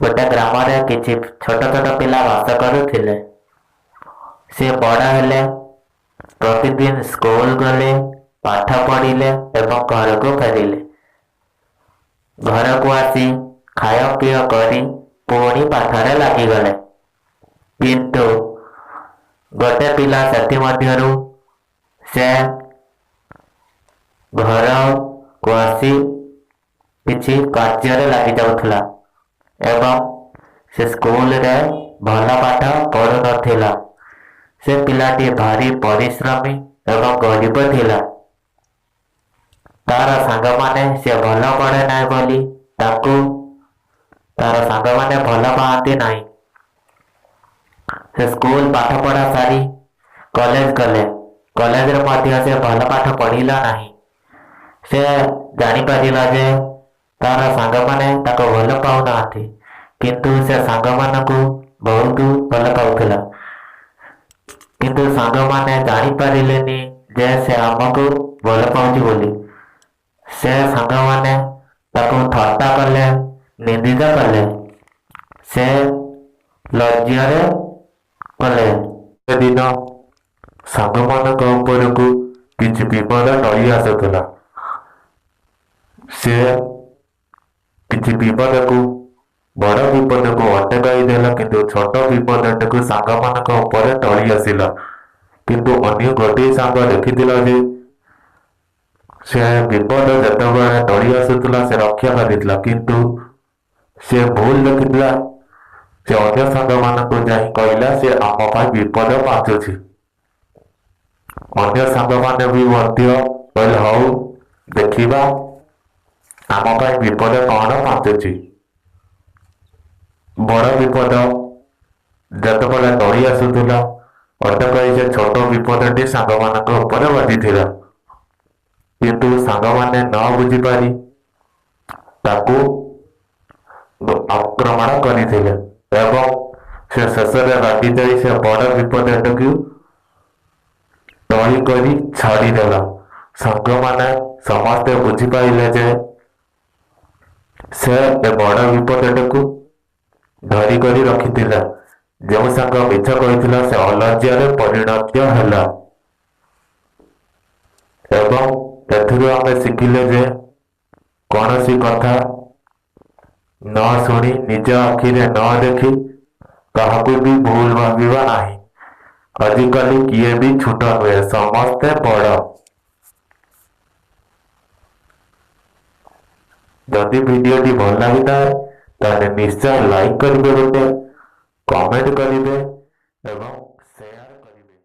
ଗୋଟେ ଗ୍ରାମରେ କିଛି ଛୋଟ ଛୋଟ ପିଲା ବାସ କରୁଥିଲେ। ସେ ବଡ଼ ହେଲେ, ପ୍ରତିଦିନ ସ୍କୁଲ ଗଲେ, ପାଠ ପଢ଼ିଲେ ଏବଂ ଘରକୁ ଫେରିଲେ। ଘରକୁ ଆସି ଖାୟ ପିୟ କରି ପୁଣି ପାଠରେ ଲାଗିଗଲେ। କିନ୍ତୁ ଗୋଟେ ପିଲା ସେଥିମଧ୍ୟରୁ ସେ ଘରକୁ ଆସି କିଛି କାର୍ଯ୍ୟରେ ଲାଗିଯାଉଥିଲା ଏବଂ ସେ ସ୍କୁଲରେ ଭଲ ପାଠ ପଢ଼ୁନଥିଲା। ସେ ପିଲାଟି ଭାରି ପରିଶ୍ରମୀ ଏବଂ ଗରିବ ଥିଲା। ତାର ସାଙ୍ଗମାନେ ସେ ଭଲ ପଢ଼େ ନାହିଁ ବୋଲି ତାକୁ ତାର ସାଙ୍ଗମାନେ ଭଲ ପାଆନ୍ତି ନାହିଁ। ସେ ସ୍କୁଲ ପାଠ ପଢ଼ା ସାରି କଲେଜ ଗଲେ। କଲେଜରେ ମଧ୍ୟ ସେ ଭଲ ପାଠ ପଢ଼ିଲା ନାହିଁ। ସେ ଜାଣିପାରିଲା ଯେ ତାର ସାଙ୍ଗମାନେ ତାକୁ ଭଲ ପାଉନାହାନ୍ତି, କିନ୍ତୁ ସେ ସାଙ୍ଗମାନଙ୍କୁ ବହୁତ ଭଲ ପାଉଥିଲା। କିନ୍ତୁ ସାଙ୍ଗମାନେ ଜାଣିପାରିଲେନି ଯେ ସେ ଆମକୁ ଭଲ ପାଉଛି ବୋଲି। ସେ ସାଙ୍ଗମାନେ ତାକୁ ଥଟ୍ଟା କଲେ, ନିନ୍ଦିତ କଲେ। ସେ ଲଜ୍ଜାରେ କଲେ। ସେଦିନ ସାଙ୍ଗମାନଙ୍କ ଉପରକୁ କିଛି ବିପଦ ଟଳି ଆସୁଥିଲା। ସେ କିଛି ବିପଦକୁ, ବଡ଼ ବିପଦକୁ ଅଟକାଇ ଦେଲା, କିନ୍ତୁ ଛୋଟ ବିପଦଟିକୁ ସାଙ୍ଗମାନଙ୍କ ଉପରେ ଟଳି ଆସିଲା। କିନ୍ତୁ ଅନ୍ୟ ଗୋଟିଏ ସାଙ୍ଗ ଦେଖିଥିଲା ଯେ ସେ ବିପଦ ଯେତେବେଳେ ଟଳି ଆସୁଥିଲା, ସେ ରକ୍ଷା କରିଥିଲା, କିନ୍ତୁ ସେ ଭୁଲ ଦେଖିଥିଲା। ସେ ଅନ୍ୟ ସାଙ୍ଗମାନଙ୍କୁ ଯାଇ କହିଲା, ସେ ଆମ ପାଇଁ ବିପଦ ପାଞ୍ଚୁଛି। ଅନ୍ୟ ସାଙ୍ଗମାନେ ବି ମଧ୍ୟ କହିଲେ, ହଉ ଦେଖିବା ଆମ ପାଇଁ ବିପଦ କଣ ପାଞ୍ଚୁଛି। ବଡ଼ ବିପଦ ଯେତେବେଳେ ଟଳି ଆସୁଥିଲା, ଅଟକାଇ ସେ ଛୋଟ ବିପଦଟି ସାଙ୍ଗମାନଙ୍କ ଉପରେ ବାଜିଥିଲା। କିନ୍ତୁ ସାଙ୍ଗମାନେ ନ ବୁଝିପାରି ତାକୁ ଆକ୍ରମଣ କରିଥିଲେ ଏବଂ ସେ ଶେଷରେ ରାଗି ଯାଇ ସେ ବଡ଼ ବିପଦଟିକୁ ଟଳି କରି ଛାଡ଼ିଦେଲା। ସାଙ୍ଗମାନେ ସମସ୍ତେ ବୁଝିପାରିଲେ ଯେ ସେ ଏ ବଡ଼ ବିପଦଟିକୁ ଧରି କରି ରଖିଥିଲା। ଯେଉଁ ସାଙ୍ଗ ମିଛ କହିଥିଲା, ସେ ଅଲଜ୍ୟାରେ ପରିଣତ ହେଲା। ଏବଂ ଏଥିରୁ ଆମେ ଶିଖିଲେ ଯେ କୌଣସି କଥା ନ ଶୁଣି, ନିଜ ଆଖିରେ ନ ଦେଖି କାହାକୁ ବି ଭୁଲ ଭାବିବା ନାହିଁ। ଆଜିକାଲି କିଏ ବି ଛୋଟ ନୁହେଁ, ସମସ୍ତେ ବଡ଼। ଯଦି ଭିଡ଼ିଓଟି ଭଲ ଲାଗିଥାଏ, ତାହେଲେ ନିଶ୍ଚୟ ଲାଇକ୍ କରିବେ, ଗୋଟେ କମେଣ୍ଟ କରିବେ ଏବଂ ସେୟାର କରିବେ।